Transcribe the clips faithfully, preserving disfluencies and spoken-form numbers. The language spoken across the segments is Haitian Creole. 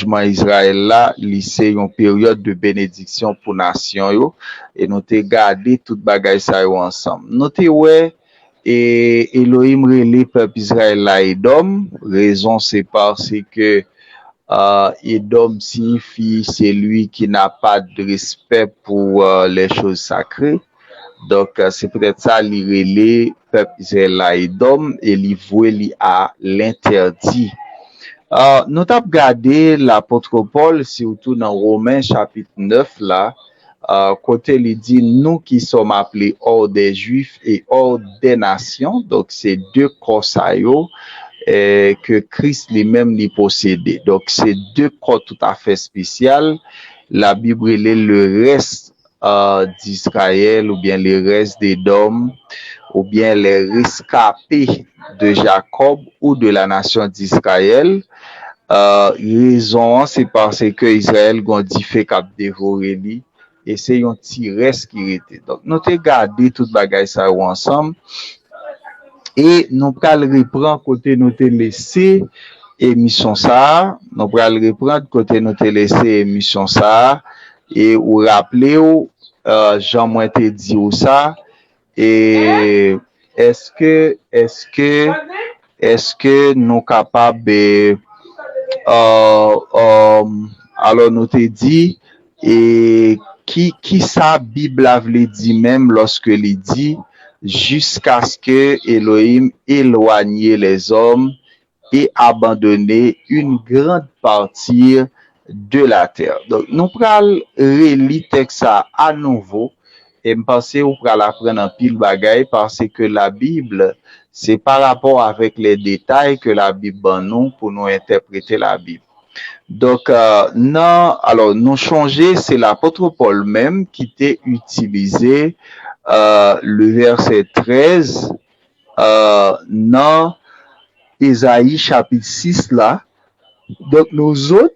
jijman Izrayèl la, li se yon peryòd de benediksyon pou nasyon yo, e nou te gade tout bagay sa yo ansanm. Nou te wè, e Elohim rele pèp Izrayèl la Edòm, rezon se paske, euh, Edòm siyifi celui qui n'a pas de respect pour, euh, les choses sacrées. Donk, euh, se poutèt sa li rele pèp Izrayèl la Edòm e li vwe li a lentèdi. Euh, nou t ap gade lapot Pòl, sitou nan Women chapit nèf la, euh, kote li di, nous qui sommes appelés hors des Juifs et hors des nations, donk se de kò sa yo, eh, ke Kris li menm li posede. Donk se de kò toutafè espesyal. Labib rele le reste euh, d'Israël, oubyen le reste d'Edom, oubyen les rescapés de Jacob ou de la nation d'Israël. Euh, rezon an, se paske Izrayèl gon dife k ap devore li, e se yon ti rès ki rete. Donk, nou te gade tout bagay sa yo ansanm, e nou pral repran kote nou te lese emisyon sa a. Nou pral repran kote nou te lese emisyon sa a. E ou raple w, euh, jan mwen te di w sa, e èske, èske, èske nou kapab, e, euh, euh, alò nou te di, e ki, ki sa Bib la vle di menm lòske li di, jiskaske Elohim éloigne les hommes et abandonner une grande partie de la terre. Donk, nou pral reli tèks sa a nouvo, e m panse ou pral aprann anpil bagay, paske la Bible, se pa rapò avèk les détails ke la Bib ban nou pou nou entèprete la Bib. Donk, euh, nan, alò, nou chonje, se lapot Pòl menm ki te itilize, euh, le verset treize, euh, nan Ezayi chapit sis la. Donk, nou zot,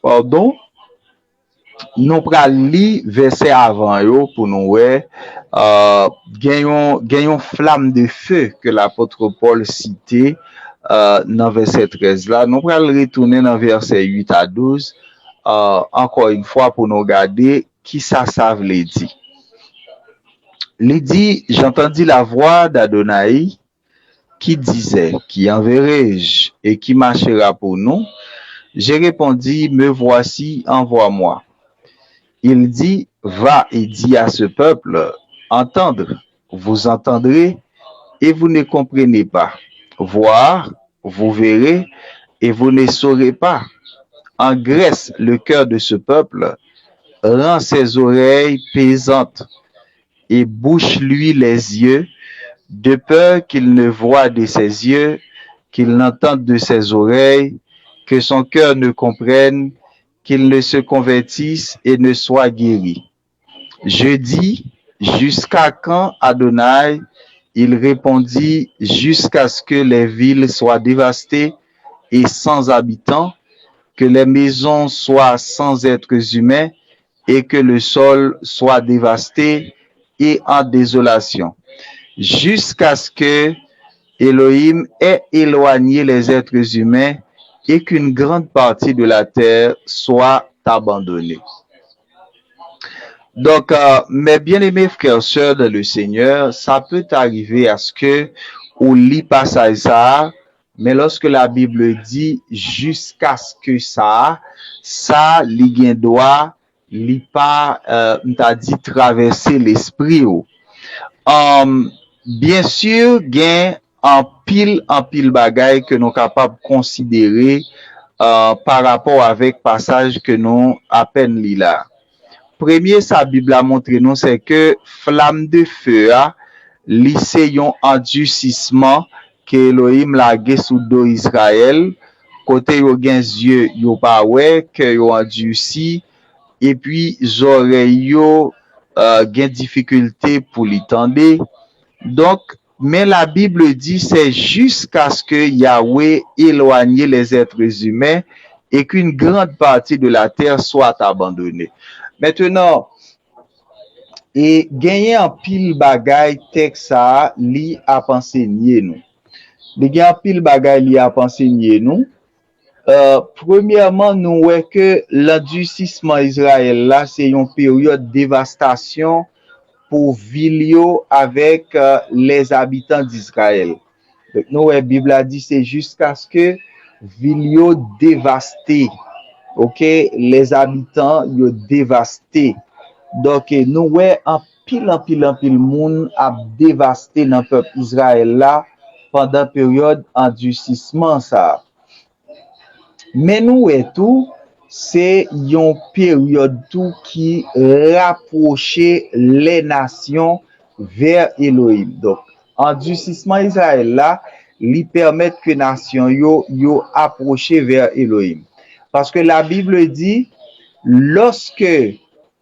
padon, nou pral li vèsè avan yo pou nou wè, euh, gen yon, gen yon flamme de feu ke lapot Pòl site, euh, nan vèsè treize la. Nou pral retounen nan vèsè huit à douze, euh, encore une fois, pou nou gade ki sa sa vle di. Li di, j'entendis la voix d'Adonaï qui disait, qui enverrai-je et qui marchera pour nous? J'ai répondu, me voici, envoie-moi. Il dit, va et dis à ce peuple, entendre, vous entendrez et vous ne comprenez pas. Voir, vous verrez et vous ne saurez pas. Engraisse le cœur de ce peuple, rends ses oreilles pesantes et bouche-lui les yeux, de peur qu'il ne voie de ses yeux, qu'il n'entende de ses oreilles, que son cœur ne comprenne, qu'il ne se convertisse et ne soit guéri. Je dis, jusqu'à quand, Adonaï? Il répondit, jusqu'à ce que les villes soient dévastées et sans habitants, que les maisons soient sans êtres humains et que le sol soit dévasté et en désolation, jusqu'à ce que Elohim ait éloigné les êtres humains et qu'une grande partie de la terre soit abandonnée. Donc, euh, mes bien-aimés frères et sœurs dans le Seigneur, ça peut arriver à ce que ou li pasaj sa a, men lorsque la Bible dit jusqu'à ce que sa, sa li gen dwa, li pa, euh, m ta di, travèse lespri w. Um, byen si, gen anpil, anpil bagay ke nou kapab konsidere, euh, pa rapò avèk pasaj ke nou apèn li la. Premye sa Bib la montre nou, se ke flamme de feu a, li se yon andisisman ke Elohim lage sou do Izrayèl, kote yo gen zye, yo pa wè, kè yo andisi, epi zòrèy yo, euh, gen difikilte pou li tande. Donk, mais la Bible dit, c'est jusqu'à ce que Yahweh éloigne les êtres humains et qu'une grande partie de la terre soit abandonnée. Maintenant, e genyen anpil bagay tèks sa a li ap ansenye nou. Li gen anpil bagay li ap ansenye nou. Euh, premyèman, nou wè ke landisisman Izrayèl la se yon peryòd devastasyon pou vil yo avèk euh, les habitants d'Israël. Donk, nou wè Bib la di se jiskaske vil yo devaste. Oke, les habitants yo devaste. Donk, nou wè anpil, anpil, anpil moun ap devaste nan pèp Izrayèl la pandan peryòd andisisman sa a. Men nou wè tou, se yon peryòd tou ki rapwoche lè nasyon vè Elohim. Donk, andisisman Izrayèl la, li pèmèt ke nasyon yo, yo apwoche vè Elohim. Paske la Bible di, lòske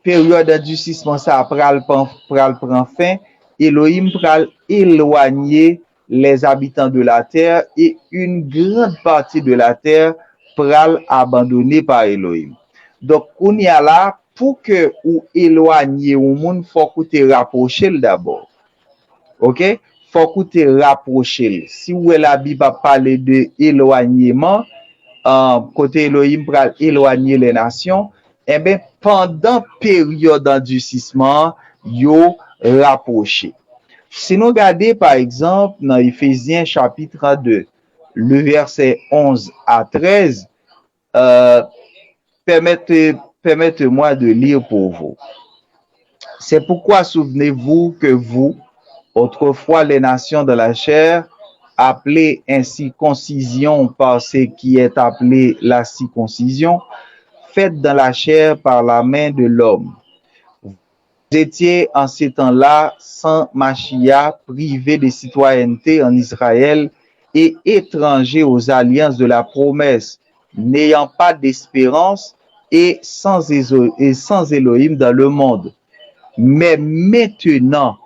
peryòd andisisman sa a pral pran, pral pran fen, Elohim pral elwanye les habitants de la terre et une grande partie de la terre pral abandonné par Elohim. Donk, kounye a la, pou ke ou elwanye yon moun, fòk ou te rapwoche l dabò. Oke? Fòk ou te rapwoche l. Si w wè Labib ap pale de elwanyeman, euh, kote Elohim pral elwanye les nations, enben, pandan peryòd andisisman an, yo rapwoche. Si nou gade, pa egzanp, nan Efezyen chapit de, le vèsè onz a trèz, euh, permettez, permettez-moi de lire pour vous. C'est pourquoi souvenez-vous que vous, autrefois les nations de la chair, appelées incirconcision par ce qui est appelé la circoncision, faite dans la chair par la main de l'homme. Vous étiez en ce temps-là sans Machia, privés de citoyenneté en Israël et étrangers aux alliances de la promesse, n'ayant pas d'espérance et sans, et sans Elohim dans le monde. Mais maintenant,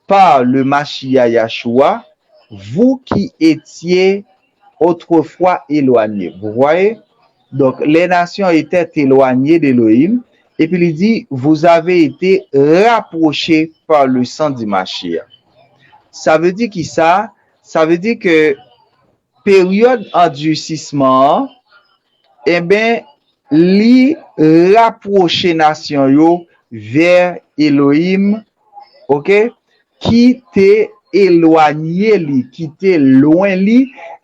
par le Mashiach Yahshua, vous qui étiez autrefois éloignés. Vous voyez? Donc, les nations étaient éloignées d'Elohim. Et puis il dit, vous avez été rapprochés par le sang du Mashiach. Sa vle di ki sa? Sa vle di ke peryòd andisisman an, enben, li rapwoche nasyon yo vè Elohim, oke, ki te elwanye li, ki te lwen li,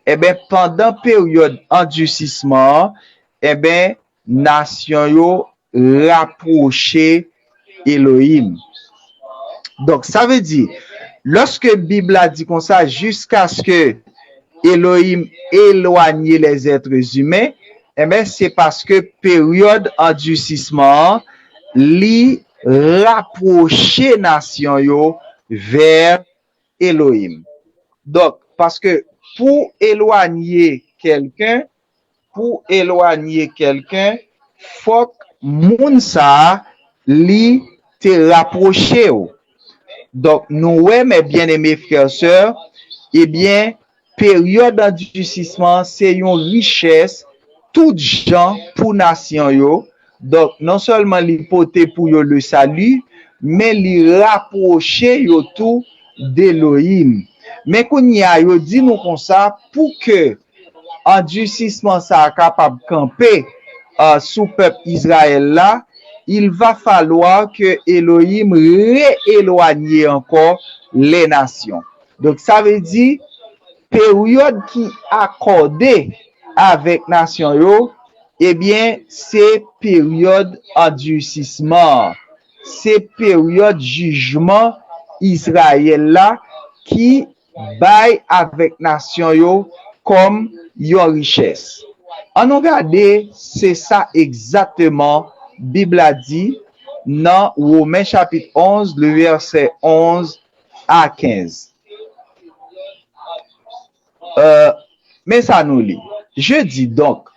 enben, pandan peryòd andisisman an, enben, nasyon yo rapwoche Elohim. Donk, sa vle di, lòske Bib la di konsa, jiskaske Elohim éloigne les êtres humains, enben, se paske peryòd andisisman an, li rapwoche nasyon yo vè Elohim. Donk, paske pou elwanye kèlken, pou elwanye kèlken, fòk moun sa a, li te rapwoche w. Donk, nou wè, mes bien-aimés frères, sœurs, ebyen, peryòd andisisman se yon richès tout jan pou nasyon yo. Donk, non sèlman li pote pou yo le salut, men li rapwoche yo tou de Elohim. Men kounye a, yo di nou konsa, pou ke andisisman sa a kapab kanpe uh, sou pèp Izrayèl la, il va falloir que Elohim rééloigne encore les nations. Donk, sa vle di, peryòd ki akòde avèk nasyon yo, ebyen, se peryòd andisisman an. Se peryòd jijman Izrayèl la ki bay avèk nasyon yo kòm yon richès. Ann nou gade, se sa egzakteman Bib la di nan Women chapit onz, le vèsè onz a kenz. Euh, men sa nou li. Je dis donc,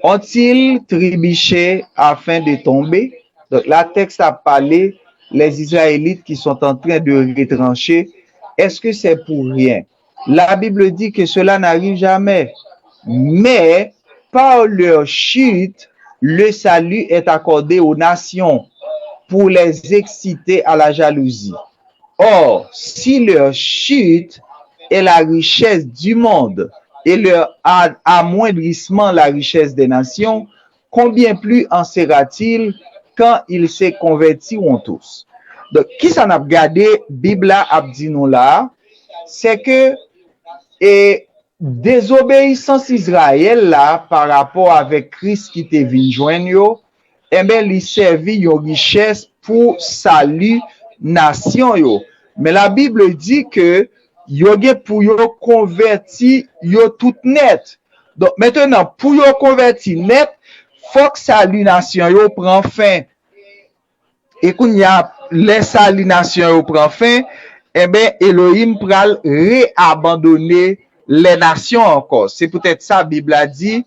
ont-ils trébuché afin de tomber? Donk, la tèks ap pale, les Israélites qui sont en train de retrancher, est-ce que c'est pour rien? La Bible dit que cela n'arrive jamais. Mais par leur chute, le salut est accordé aux nations pour les exciter à la jalousie. Or, si leur chute est la richesse du monde, et leur a- amoindrissement la richesse des nations, combien plus en sera-t-il quand ils se convertiront tous? Donk, kisa n ap gade? Bib la ap di nou la, se ke e dezobeyisans Izrayèl la pa rapò avèk Kris ki te vin jwenn yo, enben, li sèvi yon richès pou sali nasyon yo. Men Labib di ke yo gen pou yo konvèti yo tout nèt. Donk, mentenan, pou yo konvèti nèt, fòk sali nasyon yo pran fen. E kounye a, lè sali nasyon yo pran fen, enben, Elohim pral reabandone lè nasyon ankò. Se poutèt sa Bib la di,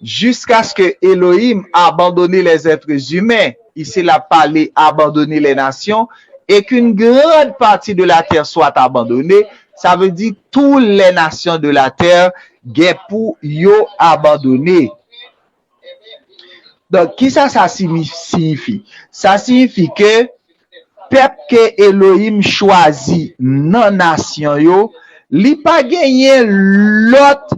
jusqu'à ce que Elohim abandonne les êtres humains. Isi, l ap pale abandonne les nations, et qu'une grande partie de la terre soit abandonnée. Sa vle di, toutes les nations de la terre gen pou yo abandone. Donk, kisa sa siyifi? Sa siyifi ke pèp ke Elohim chwazi nan nasyon yo, li pa genyen lòt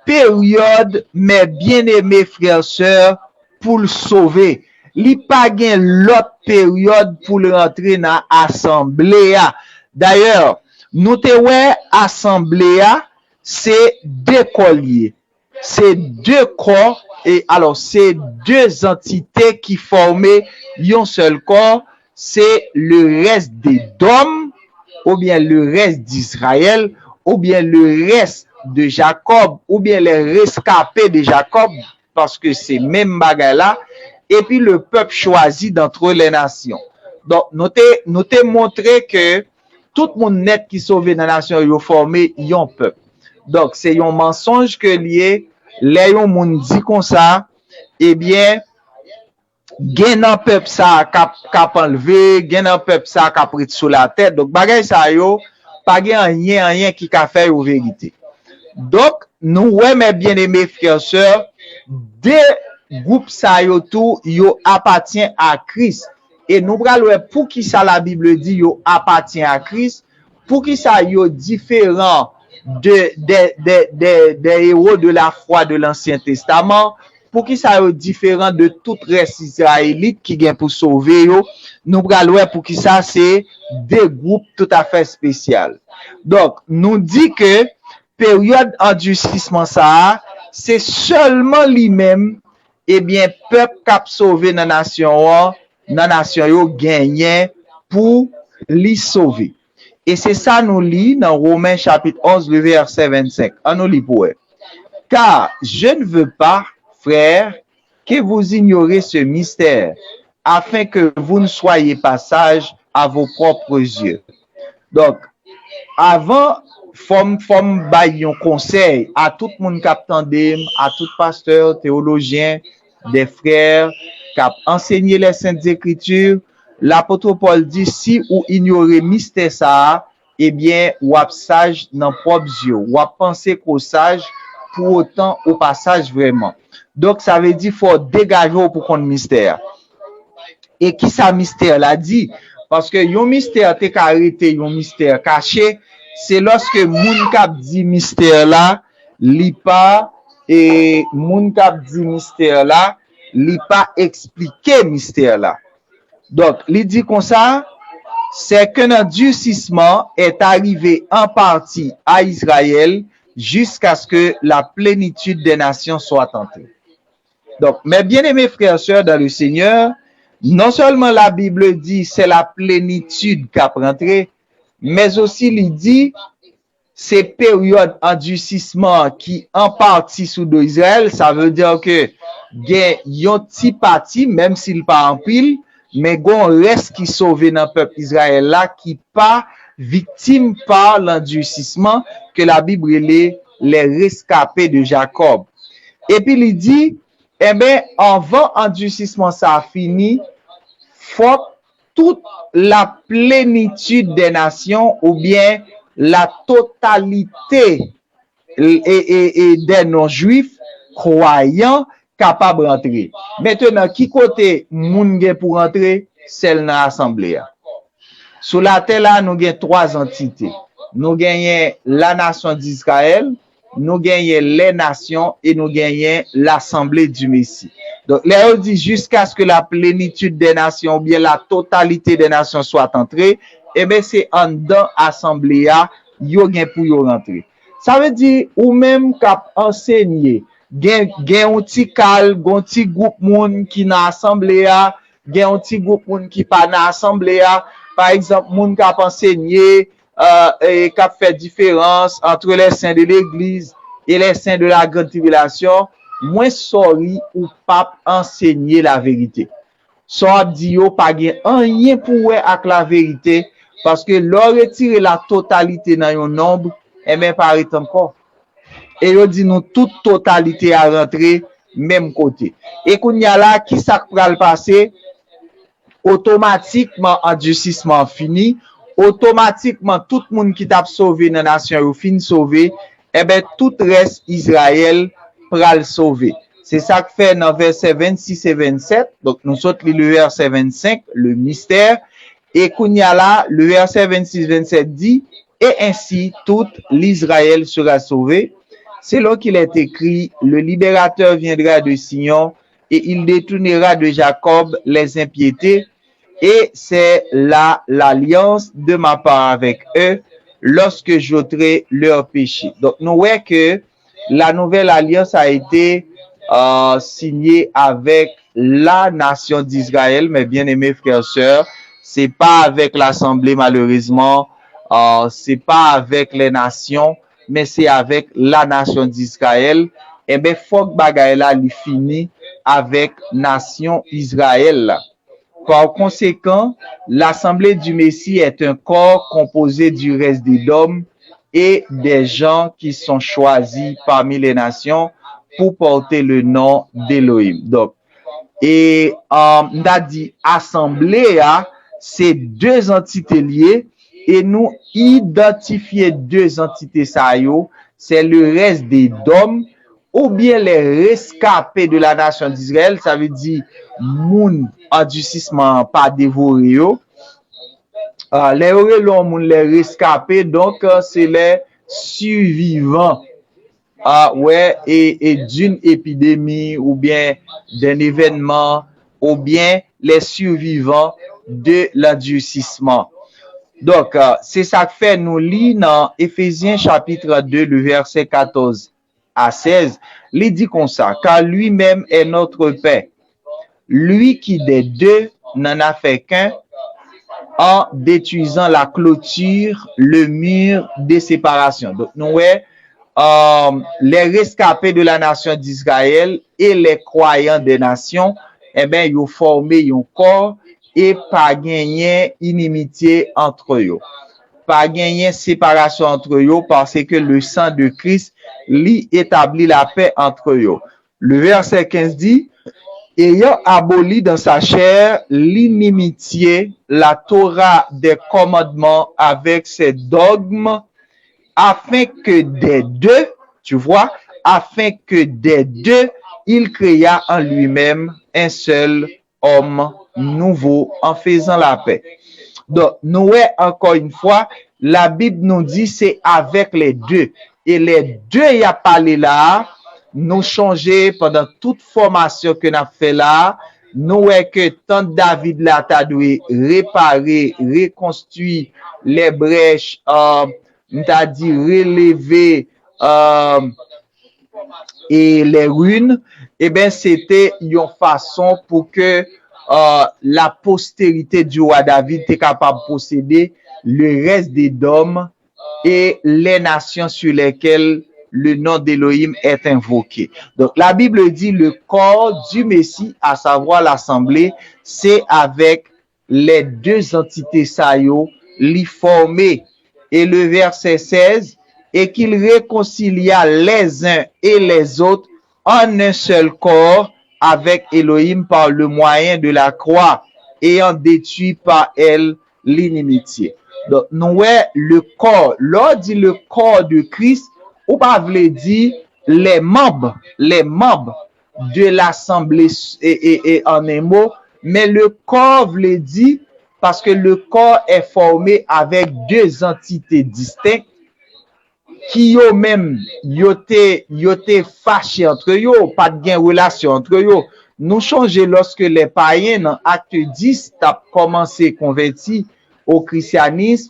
peryòd, mes bien-aimés frères, sœurs, pou l sove. Li pa gen lòt peryòd pou l rantre nan asanble a. Dayè, nou te wè asanble a, se de kò l ye. Se de kò, e alò, se de zantite ki fòme yon sèl kò, se le rès de Dòm, oubyen le rès d'Izrayèl, oubyen le rès de Jakòb, oubyen les rescapés de Jacob, paske se menm bagay la, epi le peuple choisi d'entre les nations. Donk, nou te, nou te montre ke tout moun nèt ki sove nan nasyon yo fòme yon pèp. Donk, se yon mansonj ke l ye, lè yon moun di konsa, ebyen, gen nan pèp sa a k ap, k ap anlve, gen nan pèp sa a k ap ret sou latè. Donk, bagay sa yo, pa gen anyen, anyen ki ka fè yo verite. Donk, nou wè, mes bien-aimés frères, sœurs, de gwoup sa yo tou, yo apatyen a Kris. E nou pral wè poukisa Labib di yo apatyen a Kris, poukisa yo diferan de, de, de, de, des héros de la foi de l'Ancien Testament, poukisa yo diferan de tout rès Izrayelit ki gen pou sove yo. Nou pral wè poukisa se de gwoup toutafè espesyal. Donk, nou di ke peryòd andisisman sa a, se sèlman li menm, ebyen, pèp k ap sove nan nasyon an, nan nasyon yo genyen pou li sove. E se sa nou li nan Women chapit onz, le vèsè vennsenk. Ann nou li pou wè. Car je ne veux pas, frères, que vous ignorez ce mystère, afin que vous ne soyez pas sages à vos propres yeux. Donk, avan, fò m, fò m bay yon konsèy a tout moun k ap tande m, a tout pastè, teyolojyen, de frè k ap ansenye les Saintes Écritures. Lapot Pòl di, si ou inyore mistè sa a, ebyen, w ap saj nan pwòp zye w. W ap panse ke w saj, pou otan ou pa saj vrèman. Donk, sa vle di fò w degaje w pou konn mistè a. E kisa mistè la di? Paske yon mistè te ka rete yon mistè kache, se lòske moun k ap di mistè la, li pa, e moun k ap di mistè la, li pa eksplike mistè la. Donk, li di konsa, c'est qu'un endurcissement est arrivé en partie à Israël jusqu'à ce que la plénitude des nations soit entrée. Donk, mes bien-aimés frères et sœurs dans le Seigneur, non sèlman Labib di se la plenitid k ap rantre, men osi li di se peryòd andisisman an ki an pati sou do Izrayèl, sa vle di ke gen yon ti pati, menm si l pa anpil, men gen yon rès ki sove nan pèp Izrayèl la ki pa viktim pa landisisman ke Labib rele les rescapés de Jacob. Epi li di, enben, anvan andisisman sa a fini, fòk tout la plenitid dè nasyon oubyen la totalité e, e, e dè non-jwif kwayan kapab rantre. Mentenan, ki kote moun gen pou rantre? Sèl nan asanble a. Sou latè la, nou gen twa antite. Nou genyen la nation d'Israël, nou genyen les nations e nou genyen l'assemblée du Messie. Donk, lè yo di jusqu'à ce que la plénitude des nations oubyen la totalité des nations soit entrée, ebyen, se anndan asanble a yo gen pou yo rantre. Sa vle di, ou menm k ap ansenye, gen, gen yon ti kal, gen yon ti gwoup moun ki nan asanble a, gen yon ti gwoup moun ki pa nan asanble a. Pa egzanp, moun k ap ansenye, euh, e k ap fè diferans entre les saints de l'église et les saints de la grande tribulation, mwen sòri ou p ap ansenye laverite. Sa w ap di yo pa gen anyen pou wè ak laverite, paske lè w retire la totalité nan yon nonb, enben, pa ret ankò. E yo di nou tout totalite a rantre menm kote. E kounye a la, ki sa k pral pase? Otomatikman, andirsisman an fini. Otomatikman, tout moun ki t ap sove nan nasyon yo fin sove. Enben, tout rès Izrayèl pral sove. Se sa k fè nan vèsè vennsis e vennsèt, donk nou sot li le vèsè vennsenk, le mystère, e kounye a la, le vèsè vennsis, vennsèt di, et ainsi tout l'Israël sera sauvé, selon qu'il est écrit, le libérateur viendra de Sion, et il détournera de Jacob les impiétés, et c'est là l'alliance de ma part avec eux, lorsque j'ôterai leurs péchés. Donk, nou wè ke la nouvelle alliance a été euh, signée avec la nation d'Israël, mes bien-aimés frères et sœurs, c'est pas avec l'assemblée malheureusement, euh, c'est pas avec les nations, mais c'est avec la nation d'Israël. Enben, fòk bagay la li fini avèk nasyon Izrayèl la. Par conséquent, l'assemblée du Messie est un corps composé du reste d'Édom et des gens qui sont choisis parmi les nations pour porter le nom d'Élohim. Donk, e, um, m ta di asanble a, se de antite l ye, e nou idantifye de antite sa yo, c'est le reste d'Édom, oubyen les rescapés de la nation d'Israël, sa vle di moun andisisman an pa devore yo. Ah, lè yo rele yon moun les rescapés, donk, euh, se les survivants. Ah, ouais, et, et d'une épidémie, oubyen d'un événement, oubyen les survivants de l'endurcissement. Donk, euh, se sa k fè nou li nan Efezyen chapit de, le vèsè katòz a sèz, li di konsa, car lui-même est notre paix, lui qui des deux n'en a fait qu'un, en détruisant la clôture, le mur de séparation. Donk, nou wè, euh, les rescapés de la nation d'Israël et les croyants des nations, enben, yo fòme yon kò e pa genyen inimitye antre yo. Pa genyen separasyon antre yo, paske le sang de Christ li établit la paix entre eux. Le verset quinze dit, ayant aboli dans sa chair l'inimitié, la Torah des commandements avec ses dogmes, afin que des deux, tu vois, afin que des deux, il créa en lui-même un seul homme nouveau en faisant la paix. Donk, nou wè ankò yon fwa, Labib nou di se avec les deux. E les deux y ap pale la a, nou chonje pandan tout fòmasyon ke n ap fè la a, nou wè ke tant David la ta dwe repare, rekonstwi les brèches, euh, m ta di releve, euh, e les ruines, e ben, se te yon fason pou ke, euh, la postérité du roi David te kapab posede le reste d'Édom et les nations sur lesquelles le nom d'Élohim est invoqué. Donc, la Bible dit le corps du Messie, à savoir l'assemblée, c'est avec les deux entités sa yo li fòme. Et le verset seize, et qu'il réconcilia les uns et les autres en un seul corps avec Elohim par le moyen de la croix, ayant détruit par elle l'inimitié. Donk, nou wè le corps, lè w di le corps de Christ, ou pa vle di les membres, les membres de l'assemblée, e, e, e, en un mot, men le corps vle di, paske le corps est formé avec deux entités distinctes, ki yo menm, yo te, yo te fache antre yo, pa t gen relasyon antre yo. Nou chonje lòske lè payen nan Akte dis t ap kòmanse konvèti o krisyanis,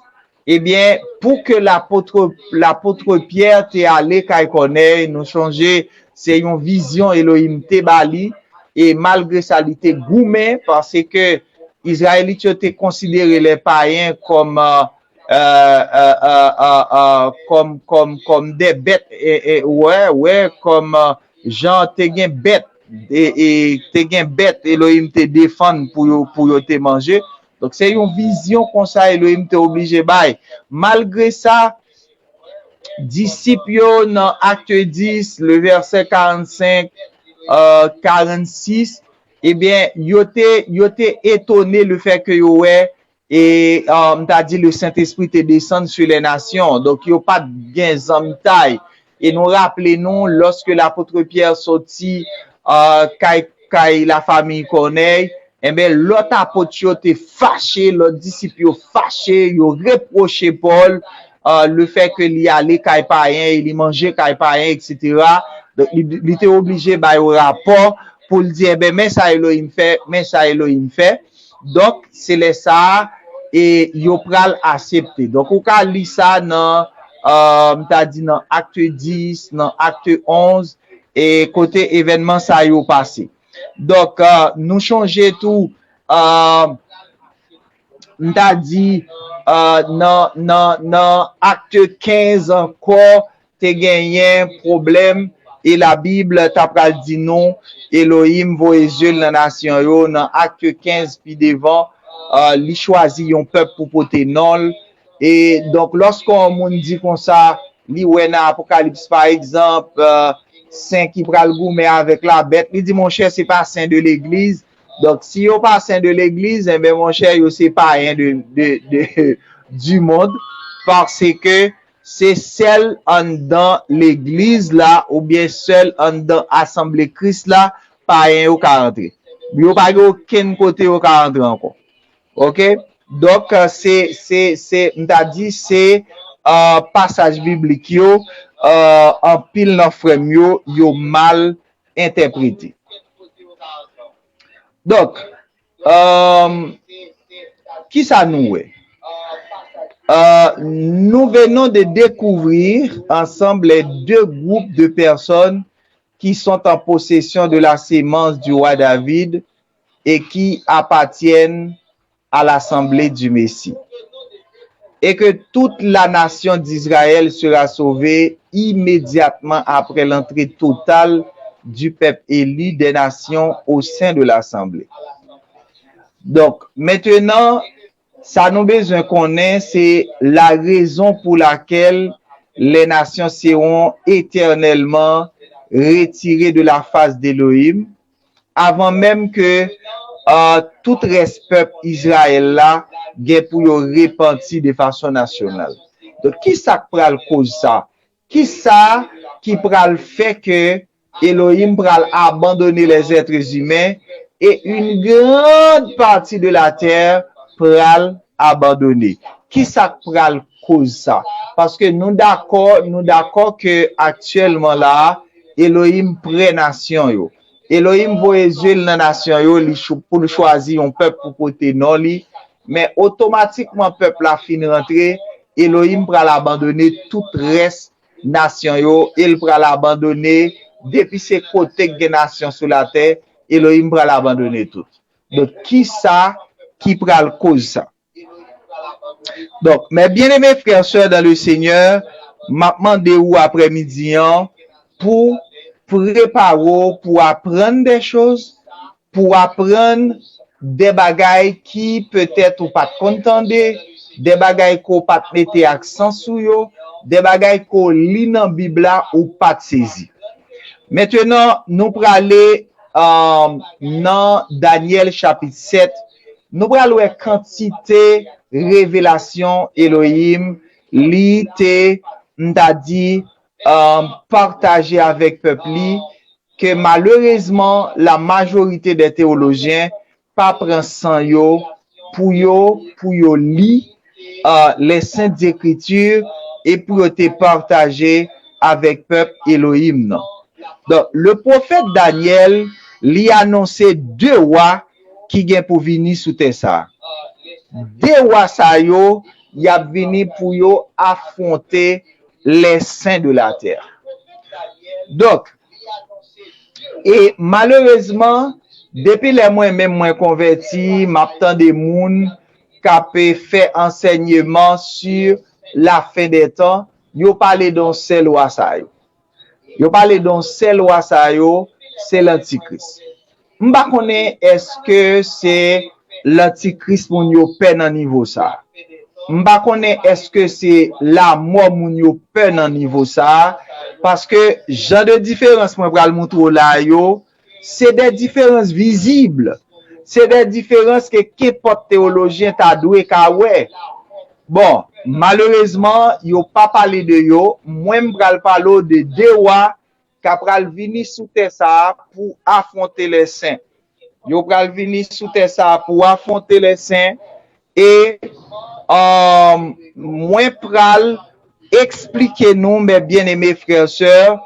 ebyen, pou ke lapot, lapot Pyè te ale kay Kònèy, nou chonje, se yon vizyon Elohim te ba li, e malgre sa, li te goumen, paske Izrayelit yo te konsidere lè payen kòm, euh, euh, euh, euh, euh, euh, kòm, kòm, kòm de bèt, e, e, wè, wè, kòm, euh, jan te gen bèt, e, e te gen bèt Elohim te defann pou yo, pou yo te manje. Donk, se yon vizyon konsa Elohim te oblije bay. Malgre sa, disip yo nan Akte dis, le vèsè karannsenk, euh, karannsis, ebyen, yo te, yo te etone le fè ke yo wè, e, euh, m ta di, le Sentespri te desann sou lè nasyon. Donk, yo pa t gen zanmitay. E nou raple nou, lòske lapot Pyè soti, euh, kay, kay lafanmi Kònèy, enben, lòt apot yo te fache, lòt disip yo fache, yo repwoche Pòl, euh, le fè ke li ale kay payen, e li manje kay payen, etsetera. Donk, li, li te oblije bay rapò pou l di, enben, men sa Elohim fè, men sa Elohim fè. Donk, se lè sa a, e yo pral aksepte. Donk, ou ka li sa nan, euh, m ta di nan Akte dis, nan Akte onz, e kote evènman sa yo pase. Donk, euh, nou chonje tou, euh, m ta di, euh, nan, nan, nan Akte kenz ankò, te genyen pwoblèm, e Labib ta pral di nou, Elohim voye zye l nan nasyon yo, nan Akte kenz pi devan, euh, li chwazi yon pèp pou pote non l. E donk, lòske yon moun di konsa, li wè nan Apokalips, pa egzanp, euh, sen ki pral goumen avèk labèt, li di, monchè, se pa sen de legliz. Donk, si yo pa sen de legliz, enben, monchè, yo se payen de, de, de, du monde, paske se sèl anndan legliz la oubyen sèl anndan asanble Kris la payen yo ka rantre. Yo pa gen okenn kote yo ka rantre ankò. Oke? Donk, se, se, se, m ta di, se, euh, pasaj biblik yo, euh, anpil nan frè m yo, yo mal entèprete. Donk, euh, kisa nou wè? Euh, nous venons de découvrir ensemble les deux groupes de personnes qui sont en possession de la sémence du roi David et qui appartiennent à l'assemblée du Messie. Et que toute la nation d'Israël sera sauvée immédiatement après l'entrée totale du peuple élu des nations au sein de l'assemblée. Donc, maintenant, sa nou bezwen konnen, se la raison pour laquelle les nations seront éternellement retirées de la face d'Elohim, avan menm ke, euh, tout rès pèp Izrayèl la gen pou yo repanti de fason nasyonal. Donk, ki sa k pral koz sa? Ki sa ki pral fè ke Elohim pral abandone les êtres humains et une grande partie de la terre pral abandone? Ki sa k pral koz sa? Paske nou dakò, nou dakò ke aktyèlman la, Elohim prè nasyon yo. Elohim voye zye l nan nasyon yo, li chou-, pou l chwazi yon pèp pou pote non li. Men otomatikman pèp la fin rantre, Elohim pral abandone tout rès nasyon yo, e l pral abandone, depi se kote k gen nasyon sou latè, Elohim pral abandone tout. Donk, ki sa ki pral koz sa? Donk, mes bien-aimés frères, sœurs dans le Seigneur, m ap mande ou aprèmidi an pou prepare w pou aprann de choz, pou aprann de bagay ki petèt ou pa t konn tande, de bagay ke w pa t mete aksan sou yo, de bagay ke w li nan Bib la ou pa t sezi. Mentenan, nou prale, euh, nan Danyèl chapit sèt, nou pral wè kantite revelasyon Elohim li te, m ta di, euh, pataje avèk pèp li, ke malerezman, la majorite dè teyolojyen pa pran san yo pou yo, pou yo li, euh, les Saintes Écritures, e pou yo te pataje avèk pèp Elohim nan. Donk, le pwofèt Danyèl, li anonse de wa ki gen pou vini sou tè sa a. De wa sa yo, y ap vini pou yo afwonte les saints de la terre. Donk, e malerezman, depi lè mwen menm mwen konvèti, m ap tande moun k ap fè ansèyman sur la fin des temps, yo pale de yon sèl wa sa yo. Yo pale de yon sèl wa sa yo, se lantikris. M pa konnen èske se lantikris moun yo pè nan nivo sa a. M pa konnen èske se lamò moun yo pè nan nivo sa a, paske jan de diferans mwen pral montre w la yo, se de diferans vizib. Se de diferans ke kenpòt teyolojyen ta dwe ka wè. Bon, malerezman, yo pa pale de yo. Mwen, m pral pale w de de wa k ap pral vini sou tè sa a pou afwonte les saints. Yo pral vini sou tè sa a pou afwonte les saints. E um, mwen pral eksplike nou, mes bien-aimés frères et sœurs,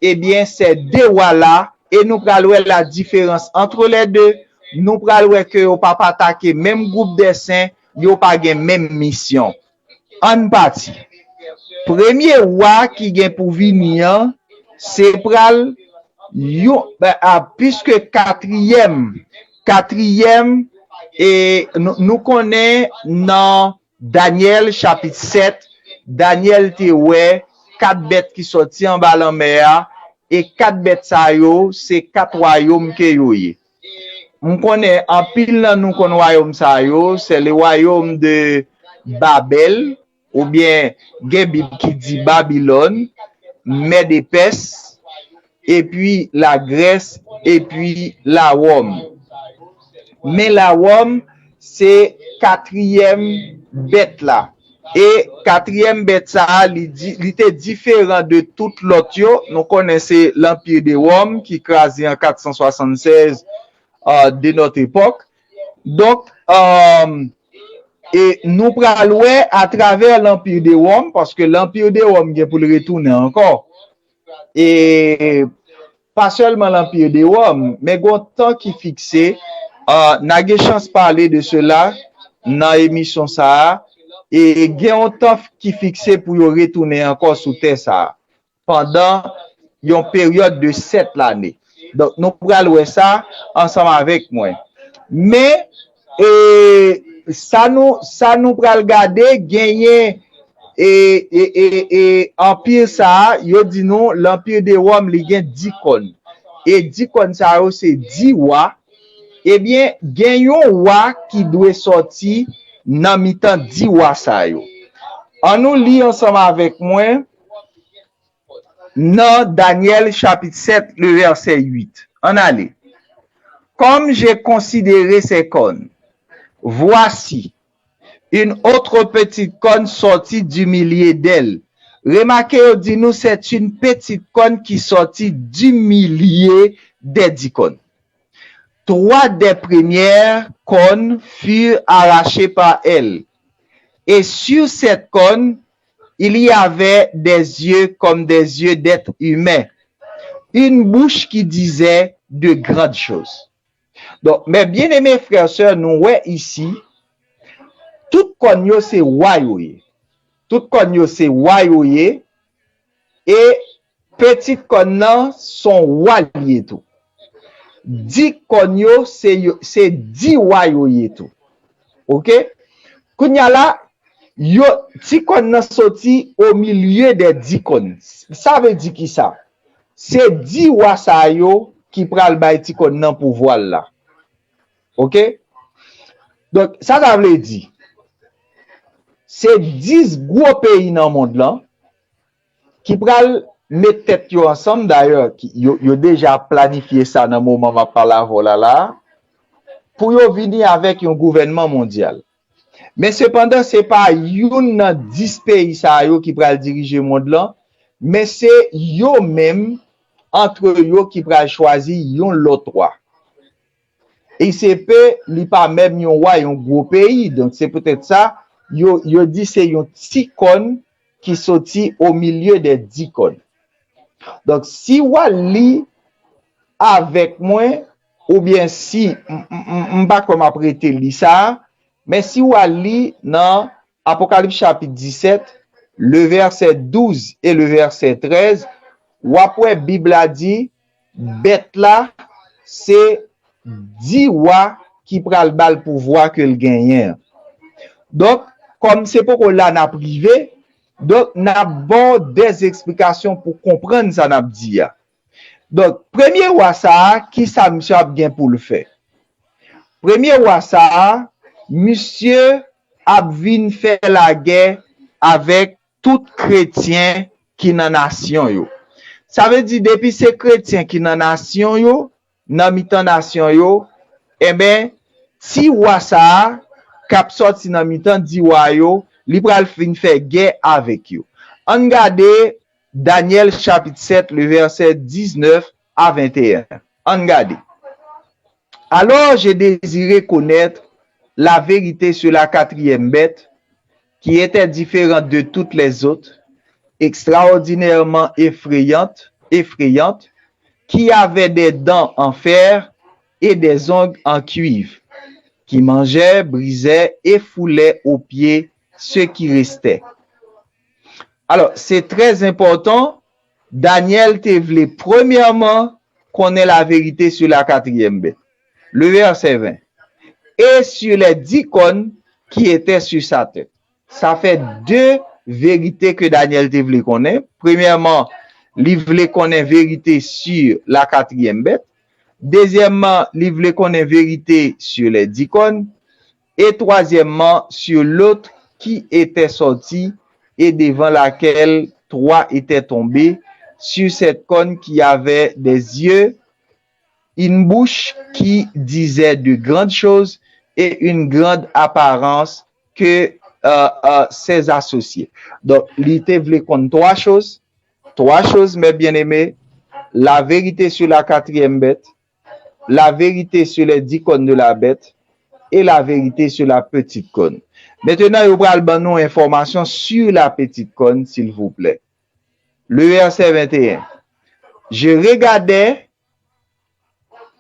ebyen, se de wa la, e nou pral wè la diferans entre les deux. Nou pral wè ke yo pa atake menm gwoup de sen, yo pa gen menm misyon. Ann pati. Premye wa ki gen pou vini an, se pral yon, ben, a, piske katriyèm, katriyèm, e nou, nou konnen nan Danyèl chapit sèt, Danyèl te wè kat bèt ki sòti anba lanmè a, e kat bèt sa yo, se kat wayòm ke yo ye. M konnen anpil nan nou konn wayòm sa yo, c'est le royaume de Babel, oubyen gen Bib ki di Babilòn, Mèd e Pès, epi Lagrès, epi Lawòm. Men Lawòm, se katriyèm bèt la. E katriyèm bèt sa a, li, di, li te diferan de tout lòt yo. Nou konnen se Lanpir de Wòm ki kraze an kat san swasannsèz, euh, de notre époque. Donk, euh, e nou pral wè atravè Lanpir de Wòm, paske Lanpir de Wòm gen pou l retounen ankò. E pa sèlman Lanpir de Wòm, men gon tan ki fikse, euh, n a gen chans pale de sela nan emisyon sa a, e gen yon tan ki fikse pou yo retounen ankò sou tè sa a, pandan yon peryòd de sèt lane. Donk, nou pral wè sa ansanm avèk mwen. Men, e, sa nou, sa nou pral gade, genyen e, e, e, e, anpir sa a, yo di nou, Lanpir de Wòm, li gen di kòn. E di kòn sa yo, se di wa. Ebyen, gen yon wa ki dwe sòti nan mitan di wa sa yo. Ann nou li ansanm avèk mwen nan Danyèl chapit sèt, le vèsè uit. Ann ale. Comme j'ai considéré ces cornes, voici, une autre petite corne sortit du milieu d'elles. Remarquez, yo di nou, c'est une petite corne qui sortit du milieu des dix cornes. Trois des premières cornes furent arrachées par elle. Et sur cette corne, il y avait des yeux comme des yeux d'êtres humains, une bouche qui disait de grandes choses. Donk, mes bien-aimés frères, sœurs, nou wè isi, tout kòn yo se wa yo ye. Tout kòn yo se wa yo ye. E pitit kòn nan se yon wa l ye tou. Di kòn yo se, yo, se di wa yo ye tou. Oke? Kounye a la, yo, ti kòn nan soti au milieu des dix cornes. Sa vle di ki sa? Se di wa sa yo ki pral bay ti kòn nan pouvwa l la. Oke? Donk, sa sa vle di? Se dis gwo peyi nan mond lan ki pral met tèt yo ansanm, dayè, ki, yo, yo deja planifye sa nan moman m ap pale avè w la, la, pou yo vini avèk yon gouvènman mondyal. Men sepandan, se pa youn nan dis peyi sa yo ki pral dirije mond lan, men se yo menm, antre yo, ki pral chwazi yon lòt wa. E se pe, li pa menm yon wa, yon gwo peyi. Donk, se poutèt sa, yo, yo di se yon ti kòn qui sortit au milieu des dix cornes. Donk, si w al li avèk mwen, oubyen si m, m, m, m pa kwè m ap rete li sa a, men si w al li nan Apokalips chapit disèt, le vèsè douz e le vèsè trèz, w ap wè Bib la di, bèt la, se di wa ki pral ba l pouvwa ke l genyen an. Donk, kòm se poko la n ap rive, donk, n ap ba w dèz eksplikasyon pou konprann sa n ap di a. Donk, premye wa sa a, ki sa misye ap gen pou l fè? Premye wa sa a, misye ap vin fè lagè avèk tout kretyen ki nan nasyon yo. Sa vle di, depi se kretyen ki nan nasyon yo, nan mitan nasyon yo, enben, ti wa sa a, k ap sòti nan mitan di wa yo, li pral vin fè gè avèk yo. Ann gade Danyèl chapit sèt, le vèsè diznèf a venteyen. Ann gade. Alors j'ai désiré connaître la vérité sur la quatrième bête, qui était différente de toutes les autres, extraordinairement effrayante, effrayante, qui avait des dents en fer et des ongles en cuivre, qui mangeait, brisait et foulait aux pieds ceux qui restaient. Alò, se trè enpòtan, Danyèl te vle premyèman konnen laverite sou la katriyèm bèt. Le vèsè ven. Et sur les dix cornes qui étaient sur sa tête. Sa fè de verite ke Danyèl te vle konnen. Premyèman, li vle konnen verite sur la katriyèm bèt. Dezyèmman, li vle konnen verite sur les dix cornes. Et troisièmement, sur l'autre qui était sorti et devant laquelle trois étaient tombés, sur cette corne qui avait des yeux, une bouche qui disait de grandes choses et une grande apparence que euh, euh, ses associés. Donk, li te vle konn twa choz. Twa choz, mes bien-aimés, la vérité sur la quatrième bête, la vérité sur les dix cornes de la bête et la vérité sur la petite corne. Maintenant, yo pral ban nou enfòmasyon sur la petite corne, s'il vous plaît. Le verset vingt et un. Je regardais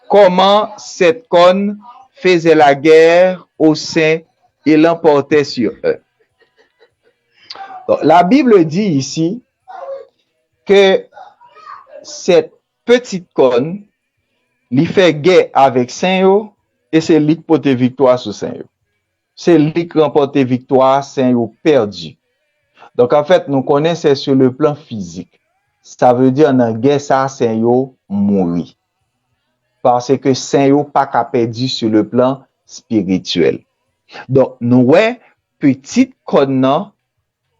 comment cette corne faisait la guerre aux saints et l'emportait sur eux. Donc, la Bible dit ici que cette petite corne, li fè gè avèk sen yo, e se li k pote viktwa sou sen yo. Se li k ranpòte viktwa a, sen yo pèdi. Donk, anfèt, nou konnen se sur le plan physique. Sa vle di, nan gè sa, sen yo mouri. Paske sen yo pa ka pèdi sur le plan spirituel. Donk, nou wè, pitit kòn nan,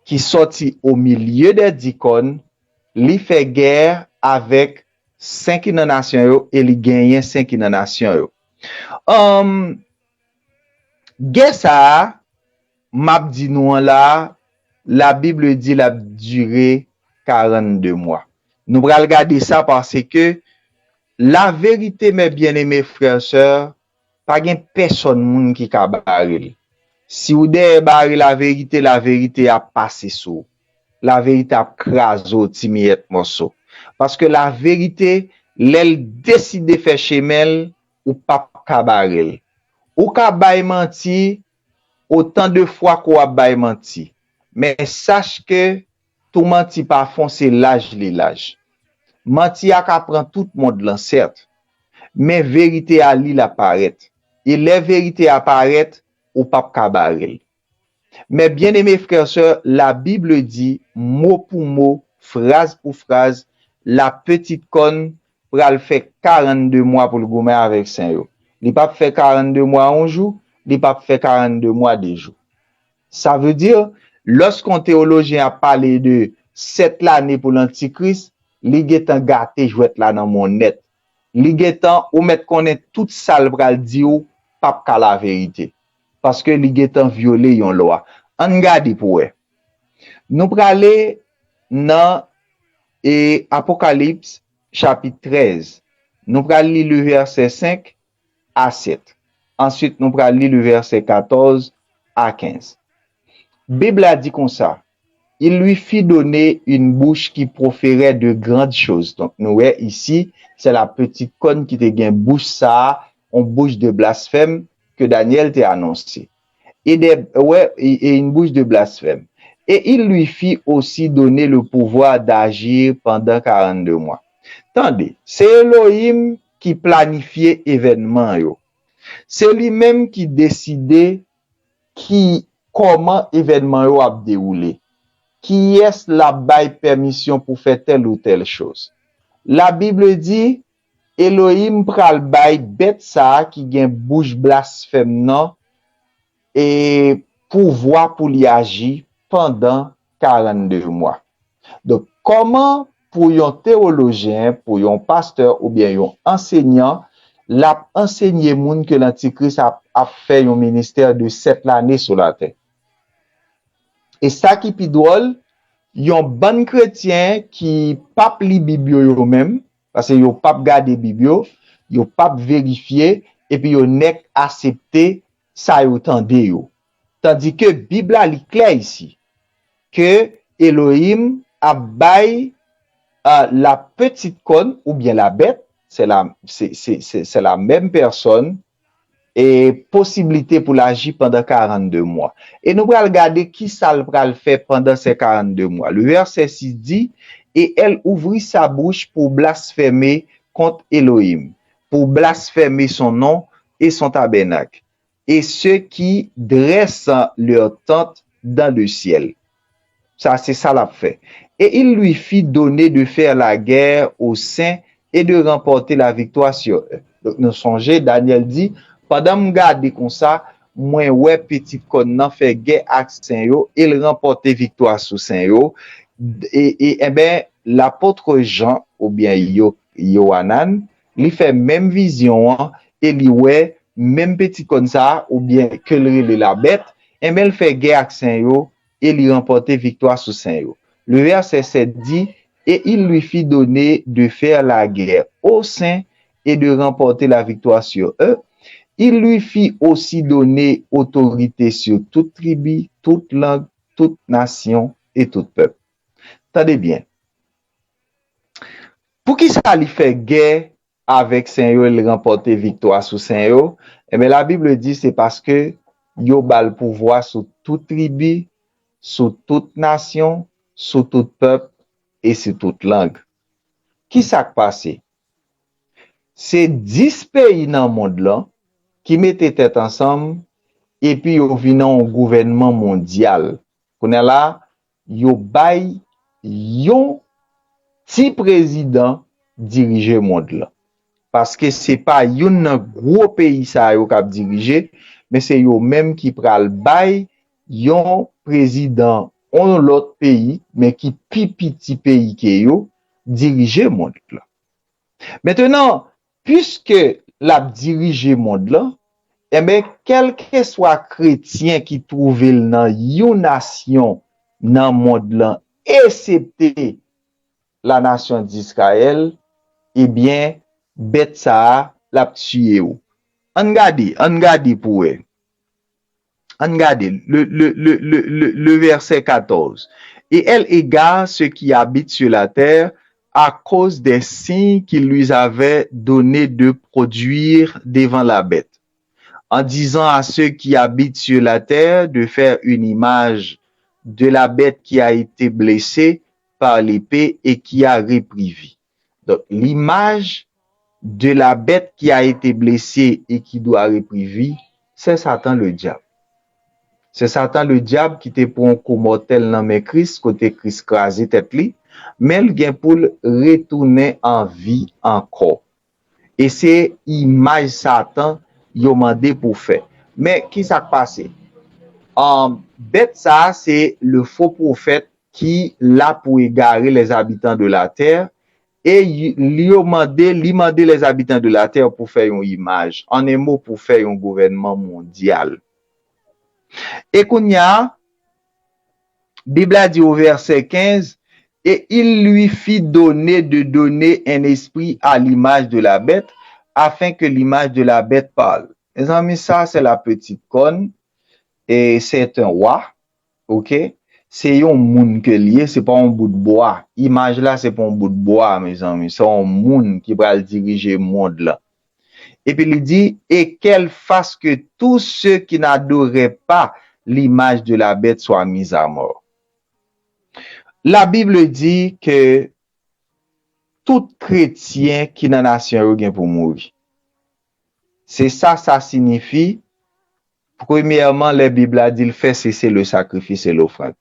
ki sòti o milye dè dikòn, li fè gè avèk sen ki nan nasyon yo e li genyen sen ki nan nasyon yo. Anm, gè sa a, m ap di nou an la a, Labib di l ap dire karannde mwa. Nou pral gade sa paske laverite, mes bien-aimés frères et sœurs, pa gen pèsòn moun ki ka bare l. Si w dèyè bare laverite, laverite ap pase sou w. Laverite ap kraze w ti miyèt mòso. Paske laverite, lè l deside fè chemen l, ou p ap ka bare l. Ou ka bay manti otan de fwa ke w ap bay manti. Men sach ke tou manti pa fon, se laj li laj. Manti a ka pran tout mond lan, sèt. Men verite a, li, l ap parèt. E lè verite a parèt, ou p ap ka bare l. Mes bien-aimés frères et sœurs, la Bible dit, mot pour mot, phrase pour phrase, la petite corne pral fè karannde mwa pou l goumen avèk sen yo. Li p ap fè karannde mwa yon jou, li p ap fè karannde mwa de jou. Sa vle di, lòske yon teyolojyen ap pale de sèt lane pou lantikris, li gentan gate jwèt la nan men w nèt. Li gentan, ou mèt konnen tout sa l pral di w p ap ka laverite. Paske li gentan vyole yon lwa. Ann gade pou wè. Nou prale nan, e, Apokalips chapit trèz. Nou pral li le vèsè senk a sèt. Answit, nou pral li le vèsè katòz a kenz. Bib la di konsa, Il lui fit donner une bouche qui proférait de grandes choses. Donk, nou wè isi, c'est la petite corne ki te gen bouch sa a, yon bouch de blasphème que Daniel te anonse. Et des, ouais, et, et une bouche de blasphème. Et il lui fit aussi donner le pouvoir d'agir pendant quarante-deux mois. Tande, se Elohim ki planifye evènman yo. Se li menm ki deside ki kòman evènman yo ap dewoule. Kiyès l ap bay pèmisyon pou fè tèl ou tèl choz. La Bible di, Elohim pral bay bèt sa a ki gen bouch blasfèm nan e pouvwa pou li aji pandan karannde mwa. Donk, kòman pou yon tewolojyen, pou yon pastè oubyen yon ansenyan, l ap ansenye moun ke lantikris ap, ap fè yon ministè de sèt lane sou latè? E sa ki pi dwòl, yon bann kretyen ki p ap li Bib yo yo menm, paske yo p ap gade Bib yo, yo p ap verifye, epi yo nèk asepte sa yo tande yo. Tandike Bib la li klè isi, ke Elohim ap bay, euh, la petite corne oubyen la bête, c'est la, c'est, c'est, c'est, c'est la même personne, e posiblite pou l aji pandan karannde mwa. E nou pral gade ki sa l pral fè pandan se karannde mwa. Le verset six dit, Et elle ouvrit sa bouche pour blasphémer contre Elohim, pour blasphémer son nom et son tabernacle, et ceux qui dressent leur tente dans le ciel. Sa, se sa l ap fè. Et il lui fit donner de faire la guerre aux saints et de remporter la victoire sur eux. Donk, nou sonje, Daniel di, pandan m gade konsa, mwen wè pitit kòn nan fè gè ak sen yo e l ranpòte viktwa sou sen yo. E, e, enben, lapot Jan oubyen Yo, Yohanan, li fè menm vizyon an e li wè menm pitit kòn sa a, oubyen ke l rele la bèt, enben, l fè gè ak sen yo e li ranpòte viktwa sou sen yo. Le verset sept dit, Et il lui fit donner de faire la guerre aux saints et de remporter la victoire sur eux. Il lui fit aussi donner autorité sur toute tribu, toute langue, toute nation et tout peuple. Tande byen. Poukisa li fè gè avèk sen yo, li ranpòte viktwa sou sen yo? Enben, la Bible di se paske yo ba l pouvwa sou tout tribi, sou tout nasyon, sou tout pèp e sou tout lang. Ki sa k pase? Se dis peyi nan mond lan ki mete tèt ansanm epi yo vin yon gouvènman mondyal. Kounye a la, yo bay yon ti prezidan dirije mond lan. Paske se pa youn nan gwo peyi sa yo k ap dirije, men se yo menm ki pral bay yon prezidan yon lòt peyi, men ki pi piti peyi ke yo, dirije mond lan. Mentenan, piske l ap dirije mond lan, enben, kèlkeswa kretyen ki twouve l nan yon nasyon nan mond lan, esepte la nation d'Israël, ebyen, bèt sa a, l ap tiye w. Ann gade, ann gade pou wè. Ann gade, le, le, le, le, le, le verset quatorze. Et elle égare ceux qui habitent sur la terre à cause des signes qu'il lui avait donné de produire devant la bête, en disant à ceux qui habitent sur la terre de faire une image de la bête qui a été blessée par l'épée et qui a repris vie. Donk, l'image de la bête qui a été blessée et qui doit repris vie, c'est Satan le diable. Se Satan le diable ki te pran yon kou mòtèl nan men Kris, kote Kris kraze tèt li, men l gen pou l retounen an vi ankò. E se imaj Satan yo mande pou fè. Men, ki sa k pase? Ahn, bèt sa a, se le fo pwofèt ki la pou egare les habitants de la terre, e y-, li yo mande, li mande les habitants de la terre pou fè yon imaj, en un mot, pou fè yon gouvènman mondyal. E kounye a, Bib la di au verset quinze, et il lui fit donner de donner un esprit à l'image de la bête, afin que l'image de la bête parle. Mezanmi, sa se la petite corne, e c'est un roi, ok? se yon moun ke l ye, se pa yon bout bwa. Imaj la, se pa yon bout bwa, mezanmi. Se yon moun ki pral dirije mond lan. Epi li di, et qu'elle fasse que tous ceux qui n'adoraient pas l'image de la bête soient mis à mort. La Bible dit que tout kretyen ki nan nasyon yo gen pou mouri. Se sa sa siyifi. Premyèman, lè Bib la di l fè sese le sacrifice et l'offrande.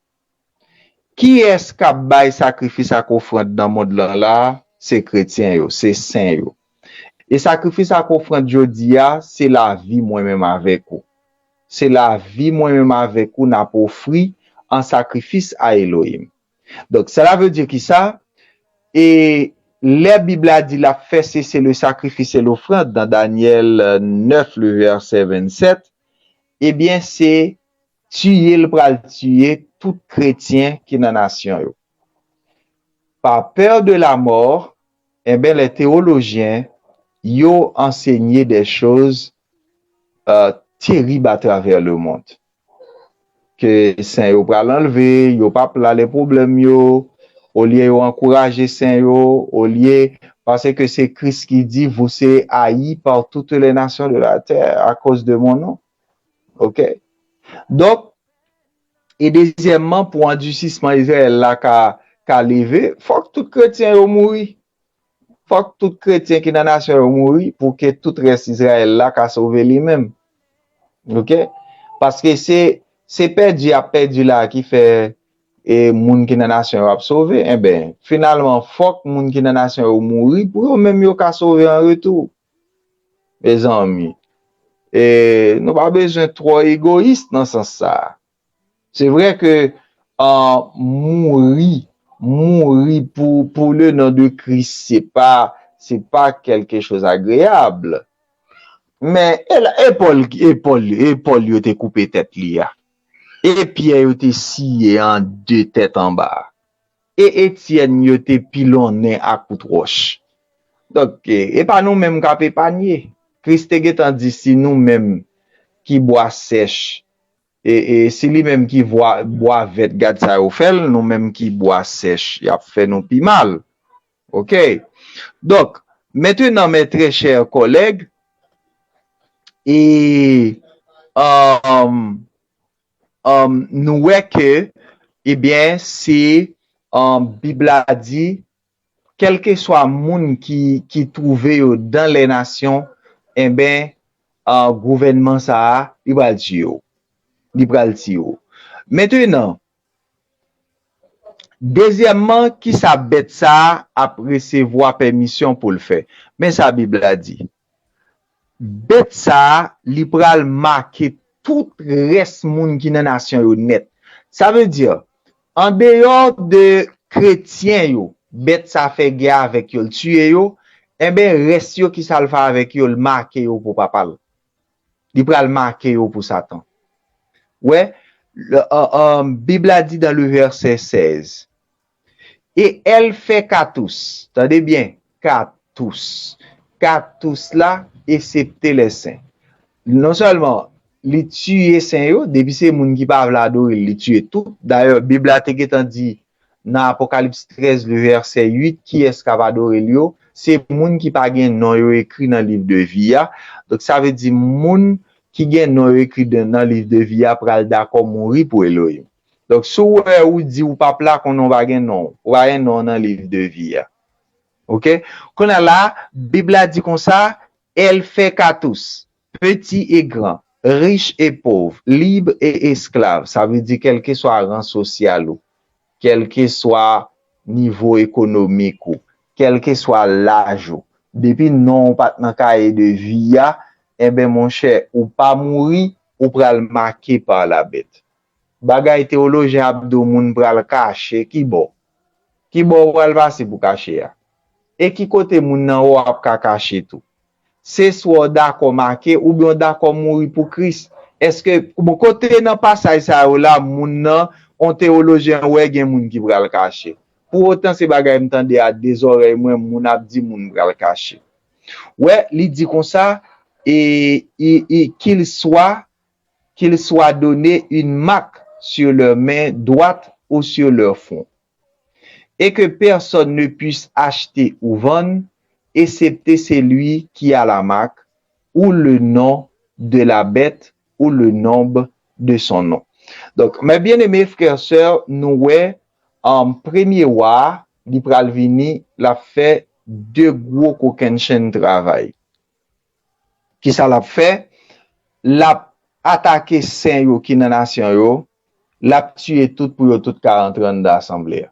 Kiyès k ap bay sakrifis ak ofrann nan mond lan la? Se kretyen yo, se sen yo. E sakrifis ak ofrann jodi a, se lavi mwen menm avèk ou. Se lavi mwen menm avèk ou n ap ofri an sakrifis a Elohim. Donk, cela veut dire ki sa? E lè Bib la di l ap fè sese le sacrifice et l'offrande dans Daniel neuf, le verset vingt-sept, ebyen, se tiye l pral tiye tout kretyen ki nan nasyon yo. Par peur de la mort, enben, les théologiens, yo ansenye des choses euh, terribles à travers le monde. Ke sen yo pral anlve, yo p ap la lè pwoblèm yo, olye yo ankouraje sen yo, olye, paske se Kris ki di, vous serez haïs par toutes les nations de la terre à cause de mon nom. Ok? Donk, e dezyèmman, pou andisisman Izrayèl la ka, ka leve, fòk tout kretyen yo mouri. Fòk tout kretyen ki nan nasyon yo mouri pou ke tout rès Izrayèl la ka sove li menm. Ok? Paske se, se pèdi y ap pèdi la ki fè e moun ki nan nasyon yo ap sove. Enben, finalman, fòk moun ki nan nasyon yo mouri pou yo menm yo ka sove an retou. Mezanmi, e nou pa bezwen twò egoyis nan sans sa a. Se vre ke uh, mouri, mouri pour, pour le nom de Christ, se pa, se pa quelque chose agréable. Men e, la- e Pòl, e Pòl, e Pòl yo te koupe tèt li a. E Pyè yo te siye an de tèt anba. E Etyèn yo te pilonnen ak kout wòch. Donk, e, e pa nou menm k ap epanye. Kris te gentan di si nou menm ki bwa sèch, e, e si li menm ki vwa, bwa vèt, gad sa yo fè l, nou menm ki bwa sèch, y ap fè nou pi mal. Ok? Donk, maintenant, mes très chers collègues, e, um, um, nou wè ke, ebyen, se um, Bib la di, kèlkeswa moun ki, ki twouve yo dan lè nasyon, enben, uh, gouvènman sa a, li pral tiye w. Li pral tiye w. Mentenan, dezyèmman, ki sa bèt sa a ap resevwa pèmisyon pou l fè? Men sa Bib la di. Bèt sa a, li pral make tout rès moun ki nan nasyon yo nèt. Sa vle di, andeyò de kretyen yo, bèt sa a fè gè avèk yo, l tiye yo, enben, rès yo, ki sa l fè avèk yo? L make yo pou papa l. Li pral make yo pou Satan. Wè, le- euh, euh, Bib la di dans le verset seize, et elle fait qu'à tous, tande byen, qu'à tous, qu'à tous la, excepté les saints. Non sèlman li tiye sen yo, depi se moun ki pa vle adore l, li tiye tout. Dayè, Bib la te gentan di nan Apokalips trèz, le verset huit, kiyès k ap adore l yo? Se moun ki pa gen non yo ekri nan liv de vi a. Donk, sa vle di moun ki gen non yo ekri de- nan liv de vi a pral dakò mouri pou Elohim. Donk, si w wè ou di ou p ap la, konnen w pa gen non. Ou pa gen non nan liv de vi a. Ok? Kounye a la, Bib la di konsa, elle fait qu'à tous, petit et grand, riche et pauvre, libre et esclave. Sa vle di kèlkeswa ran sosyal ou, kèlkeswa nivo ekonomik ou, kèlkeswa laj ou, depi non w pa t nan kaye de vi a, enben, monchè, ou pa mouri, ou pral make pa la bèt. Bagay teyolojyen ap di w moun pral kache, ki bò? Ki bò w pral pase pou kache a? E ki kote moun nan wè w ap ka kache tou? Se swa w dakò make oubyen w dakò mouri pou Kris. Èske, bon, kote nan pasaj sa yo la, moun nan, on teyolojyen wè gen moun ki pral kache? Pou otan se bagay m tande a de zòrèy mwen, moun ap di moun pral kache. Wè, li di konsa, e, e, e, qu'il soit, qu'il soit donné une marque sur leur main droite ou sur leur front, et que personne ne puisse acheter ou vendre, excepté celui qui a la marque ou le nom de la bête ou le nombre de son nom. Donk, mes bien-aimés frères et sœurs, nou wè, um, premye wa, li pral vini, l ap fè de gwo kokennchenn travay. Kisa l ap fè? L ap atake sen yo ki nan nasyon yo, l ap tiye tout pou yo tout ka rantre anndan asanble a.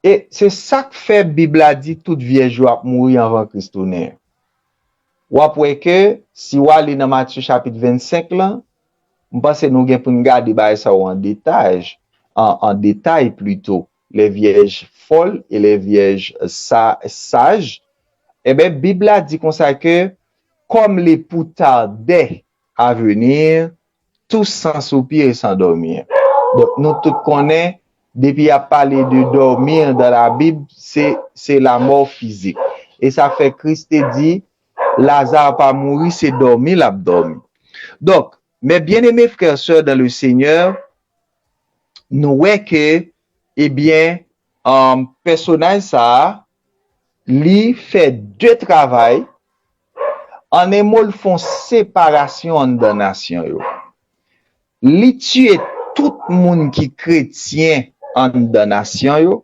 E se sa k fè Bib la di tout vyèj yo ap mouri anvan Kris tounen. W ap wè ke si w ale nan Matye chapit vennsenk lan, m panse nou gen pou n gade bagay sa yo an detaj, an, an detay plito, les vierges folles et les vierges sa, sages. Enben, Bib la di konsa ke comme l'époux tardait à venir, tous sans soupir et sans dormir. Donk, nou tout konnen, depi y ap pale de dormir dans la Bible, se, se lanmò fizik. E sa fè Kris te di, Laza pa mouri, se dòmi l ap dòmi. Donk, mes bien-aimés frères et sœurs dans le Seigneur, nou wè ke, ebyen, um, pèsonaj sa a, li fè de travay, an en mo, l fè yon separasyon anndan nasyon yo. Li tiye tout moun ki kretyen anndan nasyon yo,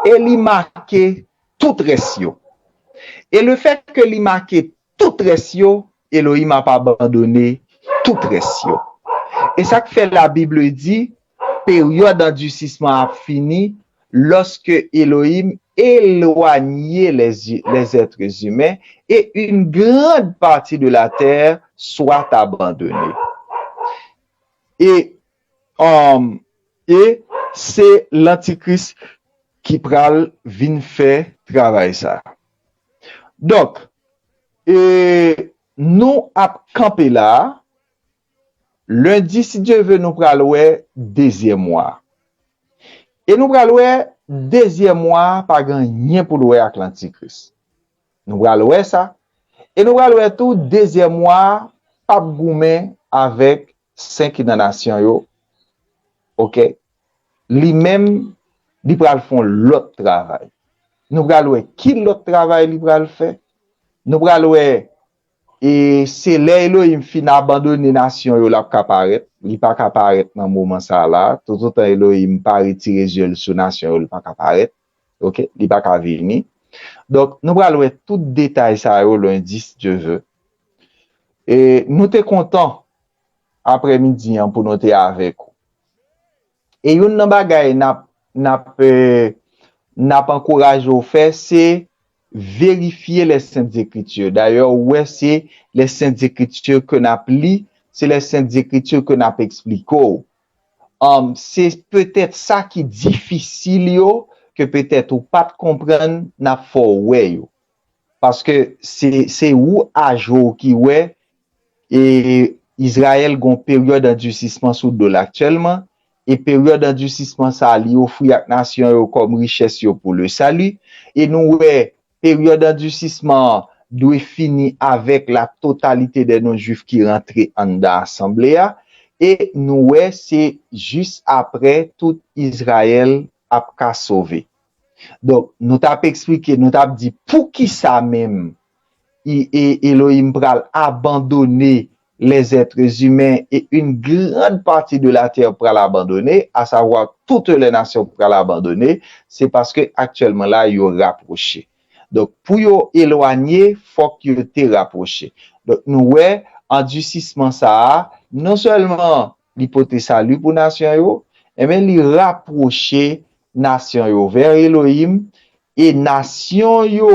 e li make tout rès yo. E le fèt ke li make tout rès yo, Elohim ap abandone tout rès yo. E sa k fè Labib di, peryòd andisisman ap fini lòske Elohim elwanye les, les êtres humains et une grande partie de la terre soit abandonnée. E, um, e se lantikris ki pral vin fè travay sa. Donk, e nou ap kanpe la. Lendi, si Dye ve, nou pral wè dezyèm mwa. E nou pral wè dezyèm mwa pa gen anyen pou l wè ak lantikris. Nou pral wè sa. E nou pral wè tou dezyèm mwa p ap goumen avèk sen ki nan nasyon yo. Oke? Li menm, li pral fè yon lòt travay. Nou pral wè ki lòt travay li pral fè. Nou pral wè, e se lè Elohim fin abandone nasyon yo, l ap ka parèt. Li pa ka parèt nan moman sa a la. Toutotan Elohim pa retire zye l sou nasyon yo, li pa ka parèt. Oke? Li pa ka vini. Donk, nou pral wè tout detay sa yo lendi, si Dye ve. E nou te kontan aprèmidi an pou nou te avèk ou. E youn nan bagay n ap, n ap, eh, n ap ankouraje w fè, se verifye les Saintes Écritures. Dayè, ou wè, se les Saintes Écritures ke n ap li, se les Saintes Écritures ke n ap eksplike w. Um, se petèt sa ki difisil yo, ke petèt ou pa t konprann, n ap fè w wè yo. Paske se, se ou aje w ki wè, e Izrayèl gon peryòd andisisman sou do l aktyèlman, e peryòd andisisman sa a, li ofri ak nasyon yo kòm richès yo pou le sali, e nou wè peryòd andisisman an dwe fini avèk la totalité des non-juifs ki rantre anndan asanble a, e nou wè se jis aprè tout Izrayèl ap ka sove. Donk, nou t ap eksplike, nou t ap di poukisa menm i- e- Elohim pral abandone les êtres humains et une grande partie de la terre pral abandone, à savoir toutes les nations pral abandone, se paske aktyèlman la yo rapwoche. Donk, pou yo elwanye, fòk yo te rapwoche. Donk, nou wè, andisisman sa a, non sèlman li pote sali pou nasyon yo, enben, li rapwoche nasyon yo vè Elohim, e nasyon yo,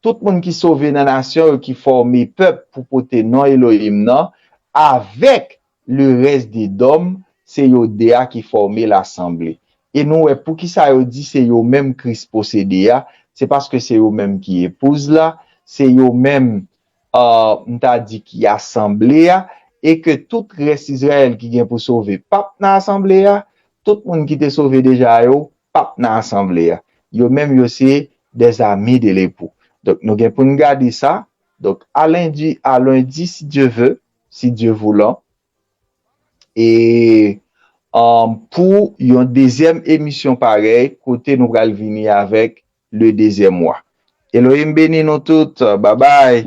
tout moun ki sove nan nasyon yo ki fòme pèp pou pote non Elohim nan, avèk le rès de dòm, se yo de a ki fòme lasanble. E nou wè poukisa yo di se yo menm Kris posede a, se paske se yo menm ki epouz la, se yo menm, uh, m ta di ki asanble a, e ke tout rès Izrayèl ki gen pou sove p ap nan asanble a, tout moun ki te sove deja yo p ap nan asanble a. Yo menm yo se des amis de l'époux. Donk, nou gen pou n gade sa. Donk, a lendi, a lendi, si Dye ve, si Dye voulan, e, um, pou yon dezyèm emisyon parèy, kote nou pral vini avèk le dezyèm wa. Elohim beni nou tout. Babay.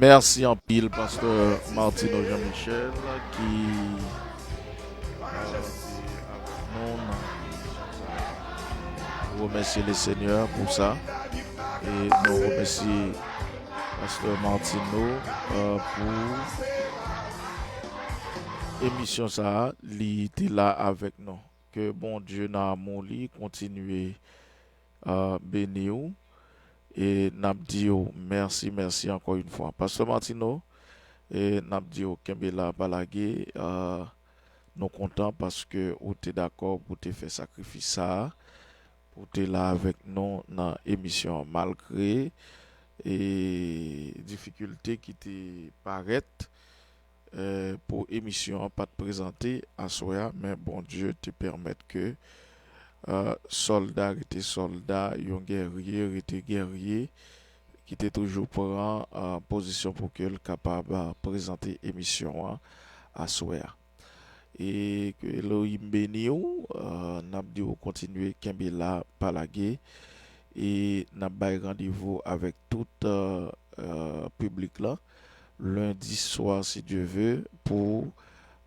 Mèsi anpil, Pastè Martino Jean Michel, ki, euh, te avèk nou nan emisyon sa a. Nou remèsye le Senyè pou sa. E nou remèsye Pastè Martino, euh, pou emisyon sa a. Li te la avèk nou. Ke Bondye nan amou li kontinye, euh, beni w. E n ap di w mèsi, mèsi ankò yon fwa. Pastè Martino, e n ap di w kenbe la, pa lage. Euh, nou kontan paske ou te dakò pou te fè sakrifis sa a, pou te la avèk nou nan emisyon an, malgre e difikilte ki te parèt, eh, pou emisyon an pa t prezante aswè a, men Bondye te pèmèt ke, eh, sòlda rete sòlda, yon gèrye rete gèrye, ki te toujou pran, eh, pozisyon pou ke l kapab, eh, prezante emisyon an aswè a. E ke Elohim beni w, eh, n ap di w kontinye kenbe la, pa lage. E n ap bay randevou avèk tout, eh, eh, piblik la lendi swa, si Dye ve, pou,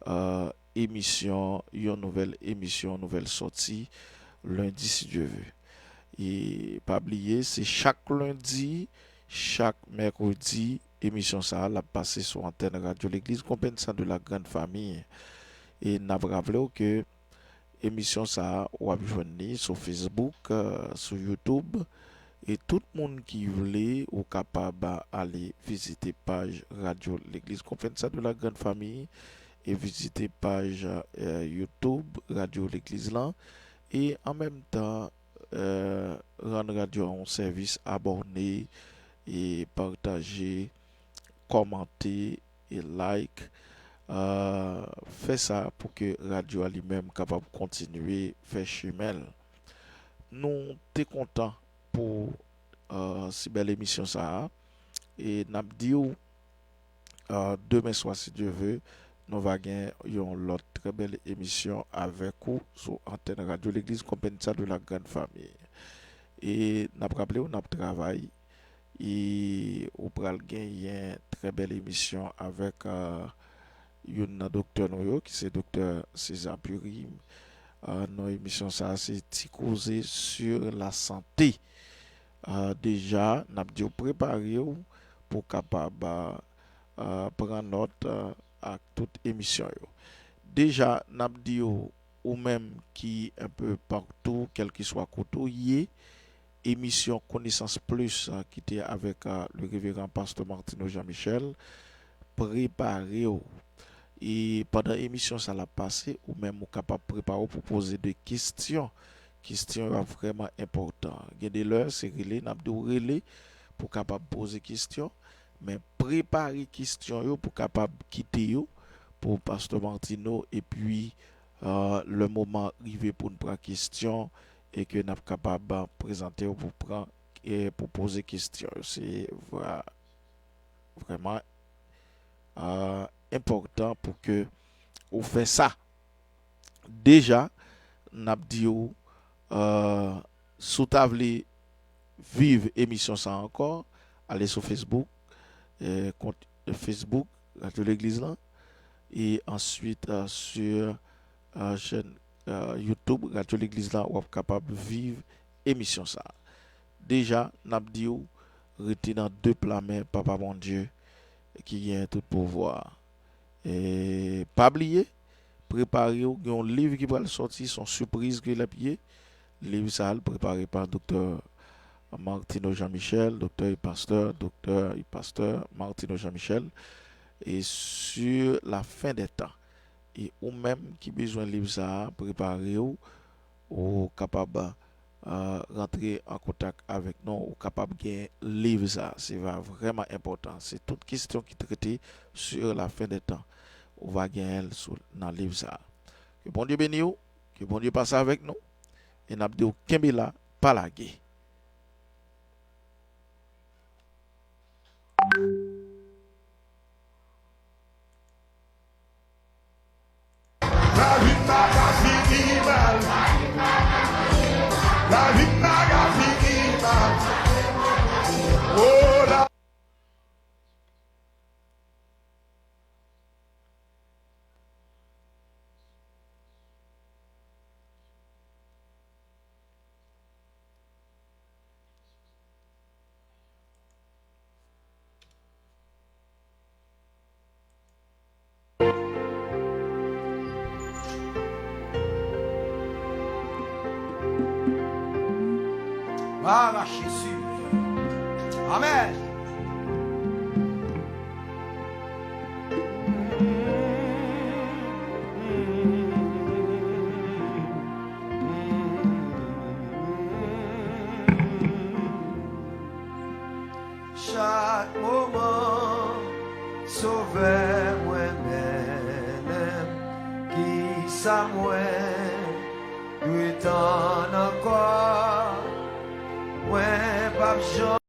eh, emisyon, yon nouvèl emisyon, nouvèl sòti, lendi, si Dye ve. E pa bliye, se chak lendi, chak mèkredi, emisyon sa a, l ap pase sou antèn Radyo Legliz Konpensa de la Grande Famille. E n ap raple w ke emisyon sa a, w ap jwenn li sou Facebook, eh, sou YouTube. E tout moun ki vle, ou kapab ale vizite paj Radyo Legliz Konpensa de la Grande Famille e vizite paj, eh, YouTube Radyo Legliz lan. E an menm tan, eh, rann radyo a yon sèvis, abòne e pataje, kòmante e like. Eh, fè sa pou ke radyo a li menm kapab kontinye fè chemen l. Nou te kontan pou, eh, si bèl emisyon sa a. E n ap di w, eh, demen swa, si Dye ve, nou va gen yon lòt trè bèl emisyon avèk ou sou antèn Radyo Legliz Konpensa de la Grande Famille. E n ap raple w, n ap travay. E ou pral genyen trè bèl emisyon avèk, eh, youn nan doktè nou yo, ki se doktè César Purim. Eh, non emisyon sa a, se Ti Koze sur la Santé. Eh, deja, n ap di w prepare w pou kapab, eh, pran nòt, eh, ak tout emisyon yo. Deja, n ap di w, ou menm ki enpe patou, kèlkeswa kote w ye, emisyon Konesans Plis, eh, ki te avèk, eh, le reveran pastè Martino Jean Michel, prepare w. E pandan emisyon sa l ap pase, ou menm ou kapab prepare w pou poze de kesyon. Kesyon yo ap vrèman enpòtan. Gen de lè, se rele, n ap di w rele pou kapab poze kesyon, men prepare kesyon yo pou kapab kite yo pou pastè Martino, epi, eh, lè moman rive pou n pran kesyon, e ke n ap kapab prezante w pou pran, e pou poze kesyon yo. Se vra-, vrèman, eh, enpòtan pou ke ou fè sa. Deja, n ap di w, eh, si w ta vle viv emisyon sa ankò, ale sou Facebook, eh, kont Facebook Radyo Legliz lan, e answit, eh, sur, eh, chèn, eh, YouTube Radyo Legliz la, w ap kapab viv emisyon sa. Deja, n ap di w, rete nan de pla men Papa Bondye ki gen tout pouvwa. E pa bliye, prepare w, gen yon liv ki pral sòti, se yon sipriz ke l ap ye. Liv sa a, l prepare pa doktè Martino Jean Michel, doktè e pastè, doktè e pastè Martino Jean Michel, e sur la fin des temps. E ou menm ki bezwen liv sa a, prepare w, ou kapab, eh, rantre an kontak avèk nou, ou kapab gen liv sa a. Se va vrèman enpòtan. Se tout kesyon ki trete sur la fin des temps. Ou va genyen l sou, nan liv sa a. Ke Bondye beni w, ke Bondye pase avèk nou, e n ap di w kenbe la, pa lage. Lavi m pa ka fini mal. Oh, la. Gloire à Jésus. Amen. Chak moman, Sovè mwen mennen m, kisa mwen dwe tann ankò? Mwen p ap janm